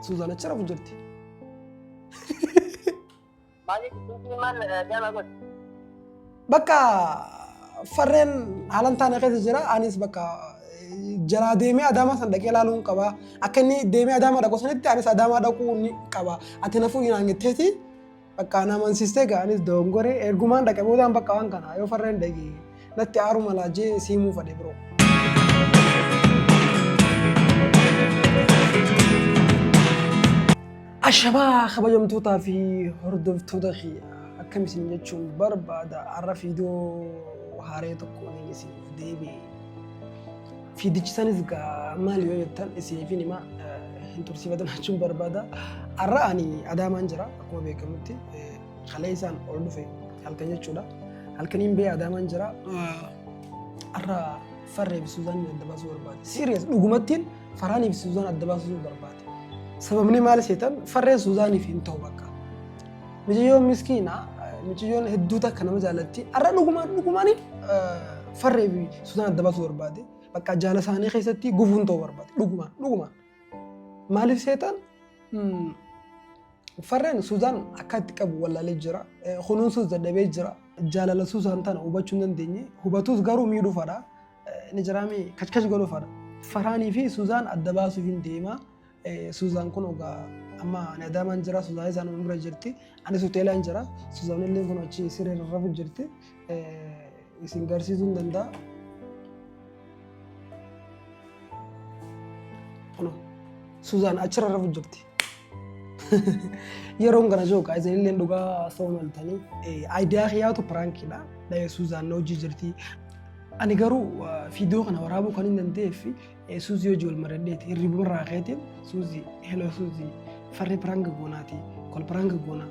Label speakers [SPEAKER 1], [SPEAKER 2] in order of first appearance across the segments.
[SPEAKER 1] Suuzaan achi rafu jirti.
[SPEAKER 2] Maaliif suusii maal jala godhe?
[SPEAKER 1] Bakka farreen haalan taane keessa jira. Anis bakka jalaa deemee Adaamaa san dhaqee ilaaluun qaba. Akka inni deemee Adaamaa dhaqu sanitti anis Adaamaa dhaquu ni qaba. Ati na fuudhi naan jetteeti bakka na amansiistee gaa anis dogongoree ergumaan dhaqe boodaan bakka waan kana yoo farreen dhaqe natti aaru malaa jee siimuu fadhe biroo. Ashamaa kabajamtootaa fi hordoftoota kiyya akkam isin jechuun barbaada har'a fiidiyoo haaree tokko waliin isiniif deebi'e. Fiidichi sanis gaa maali yoo jettan isiniifin hima hin tursiifatan jechuun barbaada. Har'a ani Adaamaan jira akkuma beekamutti kalee isaan ol dhufe halkan jechuudha. Halkaniin ba'ee Adaamaan jira. Har'a Farree fi Suuzaan adda baasuu barbaade. Serious dhugumattiin Faraanii fi Suuzaan adda baasuu barbaade. Sababni maal seetan farreen Suuzaaniif hin ta'u bakka. Miciyyoon miskiina miciyyoon hedduu takka nama jaalatti. Har'a dhugumaan dhugumaan farree fi Suuzaan adda baasuu barbaade. Bakka jaala isaanii keessatti gufuun ta'uu barbaade. Dhugumaan dhugumaan. Maaliif seetan farreen Suuzaan akka itti qabu wallaalee jira. Kunuunsuus dadhabee jira. Jaalala Suuzaan tana hubachuu hin dandeenye. Hubatus garuu miidhuu fadha. Ni jiraami kachkash godhuu fadha. Faraanii fi Suuzaan adda baasuuf hin deema. Suuzaan kun ogaa amma ani Adaamaan jira. Suuzaan isaan bira jirti. Anis hoteelaan jira. Suuzaan illee kun achi siree rarrafu jirti. Isin garsiisuu hin danda'a. Kunoo Suuzaan achi rarrafu jirti. Yeroon kana jiru kaa isin illee dhugaa sa'u maltanii. Aayidiyaa kiyyaatu piraankiidha. Suuzaan na hojii jirti. Ani garuu viidiyoo kana waraabuu kan hin danda'eef Suuzii hojii wal maradheeti. Hirribuma irraa ka'eetiin Suuzii hello Suuzii farri piraank goonaati. Kol piraank goona.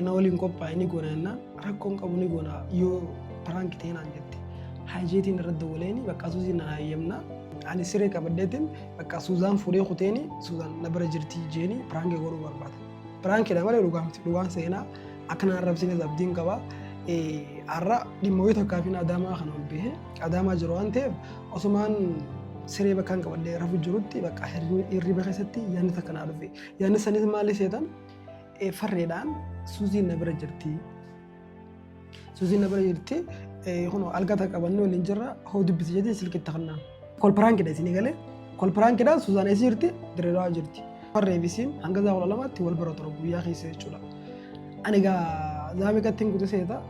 [SPEAKER 1] Na waliin qophaa'e ni goona jennaan rakkoon qabu ni goona yoo piraank ta'e naan jette. Haajeetiin irra dawwaleeni bakka Suuzii na hayyamna. Ani siree qabadheetiin bakka Suuzaan fuudhee kuteeni Suuzaan na bira jirti jeeni piraank godhuu barbaada. Piraankiidha malee dhugaa miti. Dhugaan seenaa akka na arrabsines abdiin qaba. Har'a dhimma wayii tokkaa fi Adaamaa kana ol bahee Adaamaa jiru waan ta'eef osumaan siree bakkaan qabadhee rafu jirutti bakka hirriba keessatti yaadni takka naa dhufe. Yaadni sanis maali seetan farreedhaan Suuziin na bira jirti. Suuziin na bira jirti. Kunoo algaa takka qabannee waliin jirra hoo dubbisi jedhee silkitti kannaan. Kol piraankidha isinii galee. Kol piraankidha Suuzaan eessa jirti? Dirreedawaa jirti. Farree fi isiin hanga sa'a 12tti wal bira tura guyyaa keessa jechuudha. Ani egaa za'a meeqatti hin kute seeta?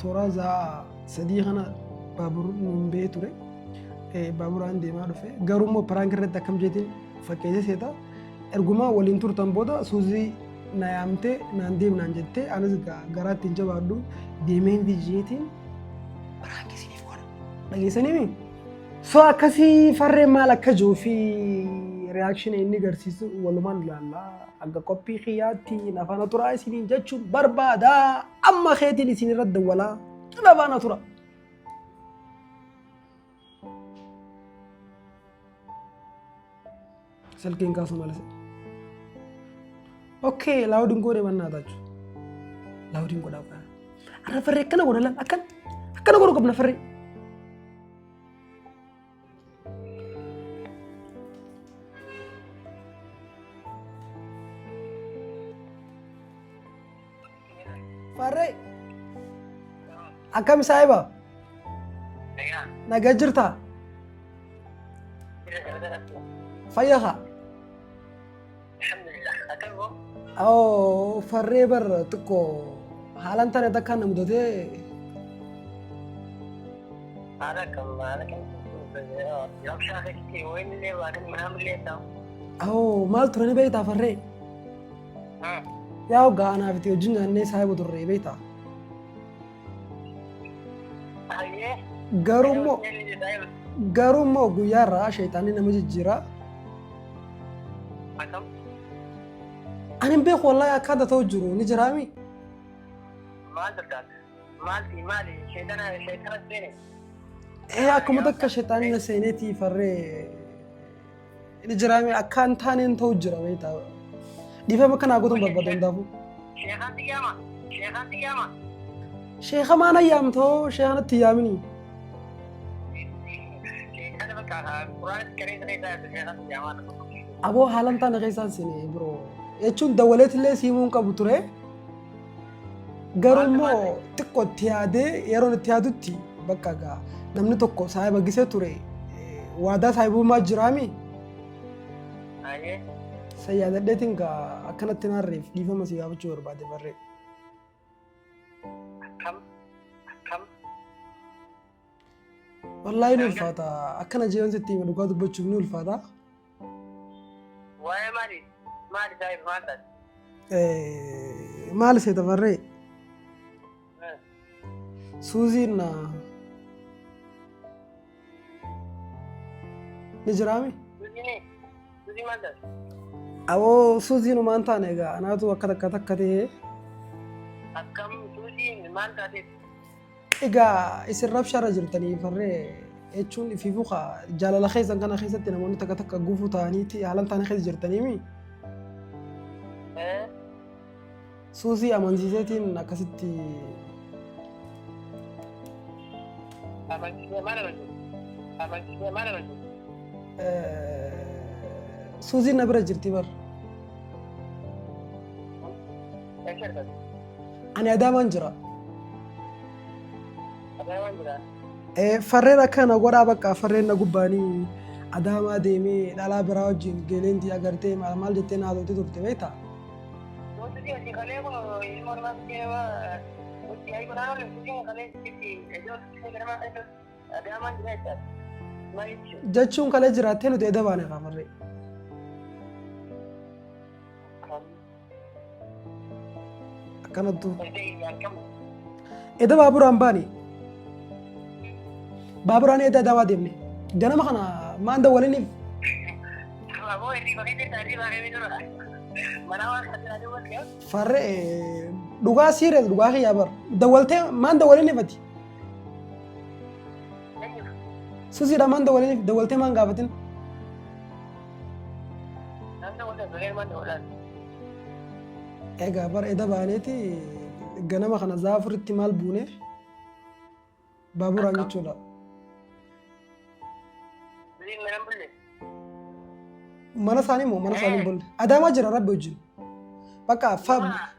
[SPEAKER 1] Toora za'a 3 kana baabur nuun ba'ee ture. Baaburaan deemaa dhufe. Garuu immoo piraank irratti akkam jeetiin fakkeesse seeta. Erguma waliin turtan booda Suuzii na yaamtee naan deem naan jettee anis garaatti hin jabaadhu deemeen jeetiin piraank isiniif godha. Dhageessanii? So akkasii farreen maal akka jiru fi reaction inni garsiisu walumaan ilaalla. Akka qophii kiyyaatti nafaana turaa isiniin jechuun barbaada. Amma keetiin isin irra dawwalaa nafaana tura. Silkiin kaasu malee. Okay, laawudiin godhe mannaa tachu. Laawudiin godhaa godhaa. Arra farree akkana godha lan akkana akkana godhu qabna farree. Farree akkam saahiba nagaa jirtaa fayya kaa Oo farree bar xiqqoo haalaan tana takkaan na mudatee
[SPEAKER 2] Haala akkam haala kam rabshaa keessatti wayinillee baatan manaamillee ta'u.
[SPEAKER 1] Oo maal ture ni beektaa farree? Yaa hoggaa anaaf itti wajjin nyaannee saahiba turre beektaa?
[SPEAKER 2] Hayyee.
[SPEAKER 1] Garuu immoo garuu immoo guyyaa irraa sheexaanni nama jijjiira.
[SPEAKER 2] Akkam.
[SPEAKER 1] Ani hin beeku wallaahi akka adda ta'u jiru ni jiraami.
[SPEAKER 2] Maal fakkaata? Maalti maali? Sheexana sheexana seene.
[SPEAKER 1] Ee akkuma takka sheexaanni na seeneetii farree Inni jiraame akka hin taaneen ta'u jira beektaa. Dhiifama akkanaa gootan barbaada hundaafuu.
[SPEAKER 2] Sheekaan xiyyaama. Sheekaan xiyyaama.
[SPEAKER 1] Sheeka maana yaamtoo sheekanatti yaamini.
[SPEAKER 2] Sheekaan bakka quraanatti qaree saree isaa sheekaan xiyyaama.
[SPEAKER 1] Aboo haalan taane keessaan seene biroo jechuun dawwaleetillee siimuu hin qabu ture. Garuu immoo xiqqoo itti yaadee yeroon itti yaadutti bakka egaa namni tokko saahiba gisee ture waadaa saahibummaa jiraami.
[SPEAKER 2] Ayyee.
[SPEAKER 1] San yaadadheetiin gaa akkanatti naarreef dhiifama si gaafachuu barbaade barree.
[SPEAKER 2] Akkam akkam.
[SPEAKER 1] Wallaahi ni ulfaata. Akkana jeeyoon sitti hime dhugaa dubbachuuf ni ulfaata.
[SPEAKER 2] Waa'ee maali? Maali saahib maal taate?
[SPEAKER 1] Maal seeta barree? Suuziin ni jiraami?
[SPEAKER 2] Suuziin suuzii maal taate?
[SPEAKER 1] Aboo suuziin humaan taane egaa anaatu akka takka takka ta'ee.
[SPEAKER 2] Akkam suuziin maal taateef?
[SPEAKER 1] Egaa isin rabshaarra jirtanii farree jechuun ifiifuu kaa jaalala keessan kana keessatti namoonni takka takka gufuu ta'aniiti haalan taane keessa jirtaniimi. Suusii amansiiseetiin akkasitti.
[SPEAKER 2] Amansiisee maal amansiise? Amansiisee maal amansiise?
[SPEAKER 1] Suuziin na bira jirti bar.
[SPEAKER 2] Eessa argate?
[SPEAKER 1] Ani Adaamaan jira.
[SPEAKER 2] Adaamaan jira.
[SPEAKER 1] Farreen akka na godhaa bakka farreen na gubbaanii Adaamaa deemee dhalaa biraa wajjin geeleentii agartee maal maal jettee na haasofte turte beektaa?
[SPEAKER 2] Wanti asii kalee kun ilmoo namaa fittee hojii ayi godhaan oole suuziin kalee sitti iddoo sitti ganamaa iddoo Adaamaan jira jechaadha. Maal jechuudha?
[SPEAKER 1] Jechuun kalee jiraattee nuti eda baane kaa farree. Akkanattu. Eda baaburaan baane. Baaburaan eda Adaamaa deemne. Ganama kana maan dawwaliniif farree dhugaa siires dhugaa kiyyaa bar. Dawwaltee maan dawwaliniif ati? Susiidha maan dawwaliniif dawwaltee maan gaafatin? Egaa bara eda baaneeti ganama kana za'a afuritti maal buune baaburaan jechuudha. Mana isaanii moo mana isaanii bulle. Adaamaa jira rabbi wajjin. Bakka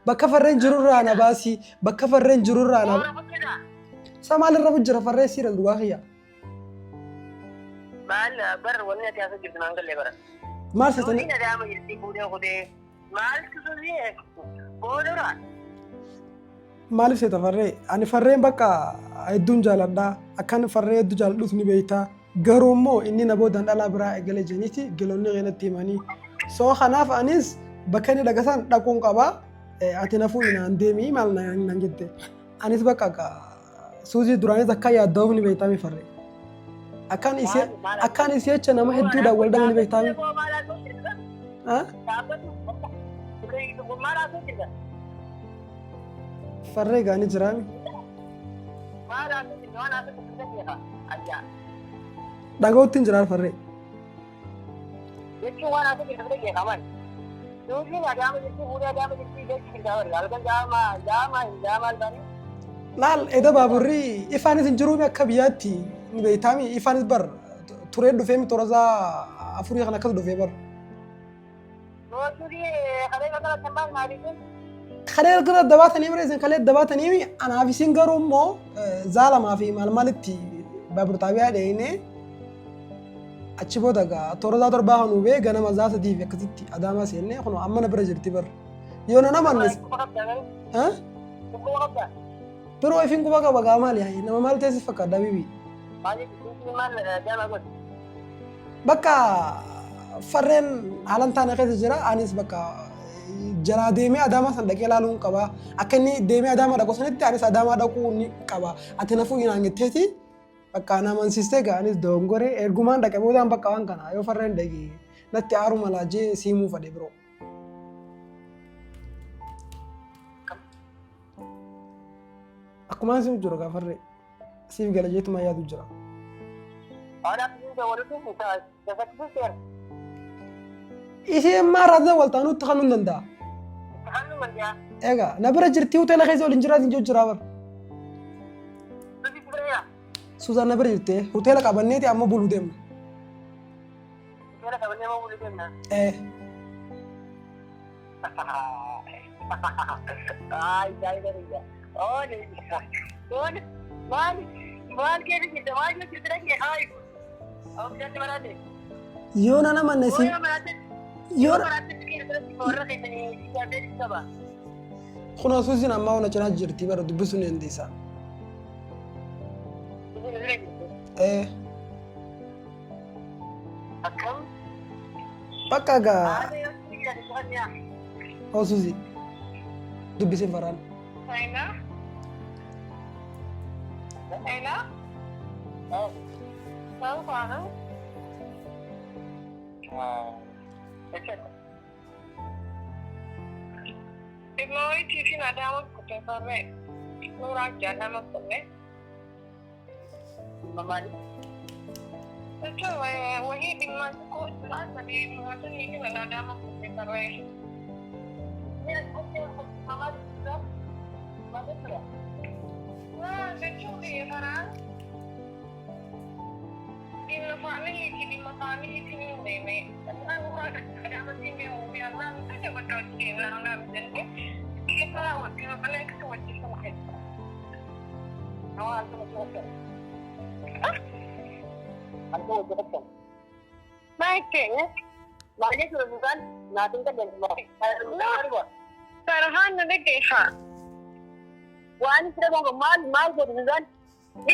[SPEAKER 1] bakka farreen jirurraa na baasii bakka farreen jirurraa na. Sa maalirra jira farree siira dhugaa kiyya.
[SPEAKER 2] Maal bar wanni ati haasoo jirtu naan galle bara.
[SPEAKER 1] Maal seetanii?
[SPEAKER 2] Suuziin adaama jirti fuudhee kutee maaltu suuzii boodora.
[SPEAKER 1] Maaliif seeta farree? Ani farreen bakka hedduun jaaladha. Akkan farree hedduu jaaladhus ni beekta. Garuu immoo inni na boodaan dhalaa biraa eegale jeniiti geelonni keenyatti himanii. So kanaaf anis bakka inni dhaqasan dhaquun qaba. Ati na fuudhi naan deemi maal naan jette. Anis bakka Suuzii duraanis akka yaadda'uuf ni beektaami farre. Akkaan isee akkaan isii jecha nama hedduudhaan wal dhabe ni beektaami. Farree egaa ni jiraami. Dhaga'utti hin jiraan farree.
[SPEAKER 2] Jechuun waan haasoo jirtu bira beekaman. Suuziin adaama jirti fuudhee adaama jirti jechuun jirta warri halkan jaama jaama hin jaama halkanii.
[SPEAKER 1] Laal eda baaburri ifaanis hin jiruumi akka biyyaatti ni beektaami ifaanis bar turee dhufee mi torazaa afurii kan akkas dhufee bar.
[SPEAKER 2] Suuzii kalee galgala sambaan maaliitiin?
[SPEAKER 1] Kalee galgala dabaatanii bira isin kalee dabaatanii anaaf isin garuu immoo zaa lamaa fi maal maalitti baabur xaabiyaa dheeyinee Achi booda egaa toora saa torbaa kan hubee ganama saa sadii fi akkasitti Adaamaa seennee kunoo amma na bira jirti bar. Yoo na namanne
[SPEAKER 2] Quba qabdaa garuu?
[SPEAKER 1] Eh?
[SPEAKER 2] Quba qabdaa?
[SPEAKER 1] Biroo ifin quba qaba gaa maali hayi nama maal teessi fakkaata bibi.
[SPEAKER 2] Maaliif suuqii maal jaama godhe?
[SPEAKER 1] Bakka farreen haalan taane keessa jira anis bakka jalaa deemee Adaamaa san dhaqee ilaaluun qaba. Akka inni deemee Adaamaa dhaqu sanitti anis Adaamaa dhaquu ni qaba. Ati na fuudhi naan jetteeti Bakka na amansiistee egaa anis dogongore ergumaan dhaqe boodaan bakka waan kana yoo farreen dhaqe natti aaru malaa jee siimuu fadhe biroo. Akkumaan siif jiru gaa farree siif gala jeetumaa yaadu jira. Isheen maa irraa wal taanutti kan hin danda'a. Egaa na bira jirtii hoteela keessa waliin jiraatin jiru jira bara. Suzaan na bira jirtee hoteela qabanneeti amma buluu deemna. Eh. Yoo nan amanne si yoo kunoo Suuziin ammaa ona cinaa jirti bara dubbisuu ni dandeessa. Eh.
[SPEAKER 2] Akkam?
[SPEAKER 1] Bakka gaa oo Suuzii dubbiseen faraan.
[SPEAKER 3] Hello? Hello? Saan ka? Dhimma wayitii fi Adaama kutte farree. Suuraa jaallama kunne. Jechuun wahii dhimma xiqqoo sadii mootummaa fi Adaama kutte farree. Jechuun biyya faraan dhimma faamiliiti dhimma faamiliiti ni deeme.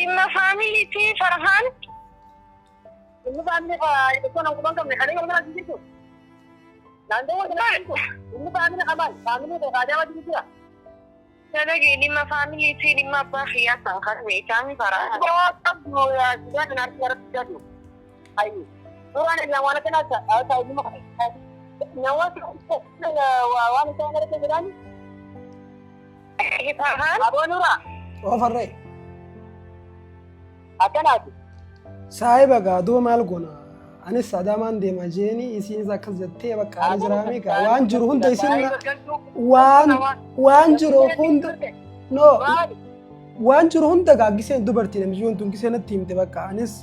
[SPEAKER 3] Dhimma faamiliiti Farhaan. Dalagee dhimma faamiliitii dhimma abbaa kiyyaa kan kan beekamu Farhaan. Farhaan.
[SPEAKER 1] Oo farree. Saahiba gaa duuba maal goona? Anis Adaamaan deema jeeni isiinis akkas jettee bakka ani jiraame gaa waan jiru hunda isin waan waan jiru hunda no waan jiru hunda gaa giseen dubartii namni yoon tun gisee natti himte bakka anis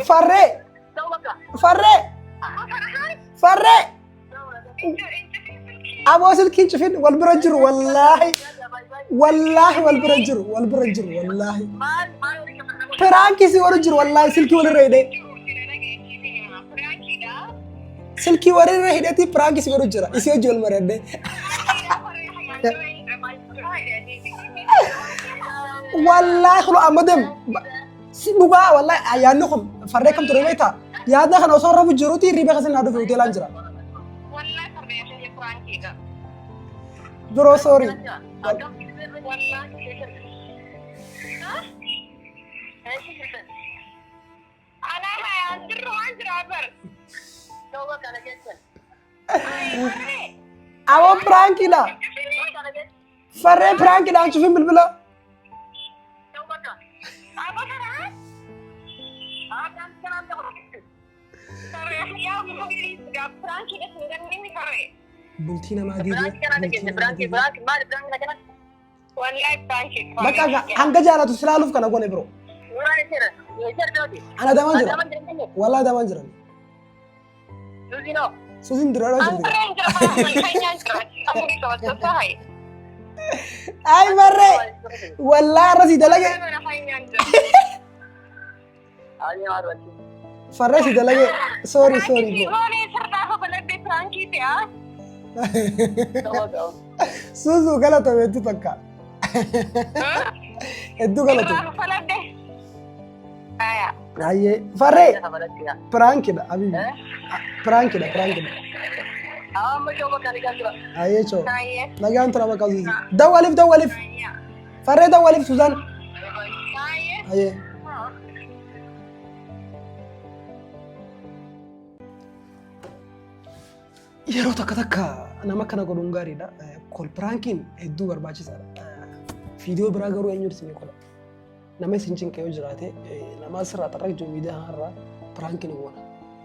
[SPEAKER 1] Farree farree farree aboo silkiin cufin wal bira jiru wallaahi wallaahi wal bira jiru wal bira jiru wallaahi piraankii si warra jiru wallaahi silkii walirra hidhee silkii walirra hidheeti piraankii si godhu jira isii hojii wal mari'adhee wallaahi kulo amma deem si dhugaa wallaahi yaadni kun farree kam ture beektaa yaadna kana osoo rafu jiruuti hirriba keessa naa dhufe hoteelaan jira bro sorry. Aboo piraankiidha. Farree piraankiidhaan cufin bilbila. Bultii namaa diiguu. Bakka hanga jaalatu silaaluuf kana gone bro. Ana adamaan jira. Wallaahi adamaan jira. Suusiin dura jirti. Ay barree. Wallaahi irra si dalage. Farree si dalage. Sorry sorry bro. Suusuu galatame hedduu takka. Hedduu galatame. Ayyee farree piraankidha abibi. Piraankidha piraankidha. Ayyee choo. Nagaan tura bakka Suusii. Dawwaliif dawwaliif. Farree dawwaliif Suzaan. Ayyee. Yeroo takka takka nama akkana godhuun gaariidha. Kol piraankiin hedduu barbaachisaadha. Viidiyoo biraa garuu eenyutu isinii godha? Nama isin cinqe yoo jiraate nama asirraa xarraq jiru miidiyaa kanarraa prank ni goona.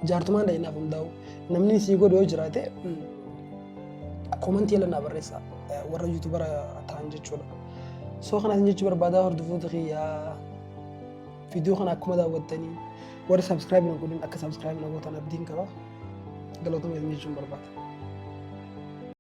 [SPEAKER 1] Jaartumaan dhayinaaf hundaa'u namni isii godhu yoo jiraate comment jala naa barreessaa warra YouTubera ta'an jechuudha. So kanaaf jechuu barbaadaa hordoftoota kiyyaa, viidiyoo kana akkuma daawwattanii warri subscribe na godhin akka subscribe na gootan abdiin qaba. Galatooma isin jechuun barbaada.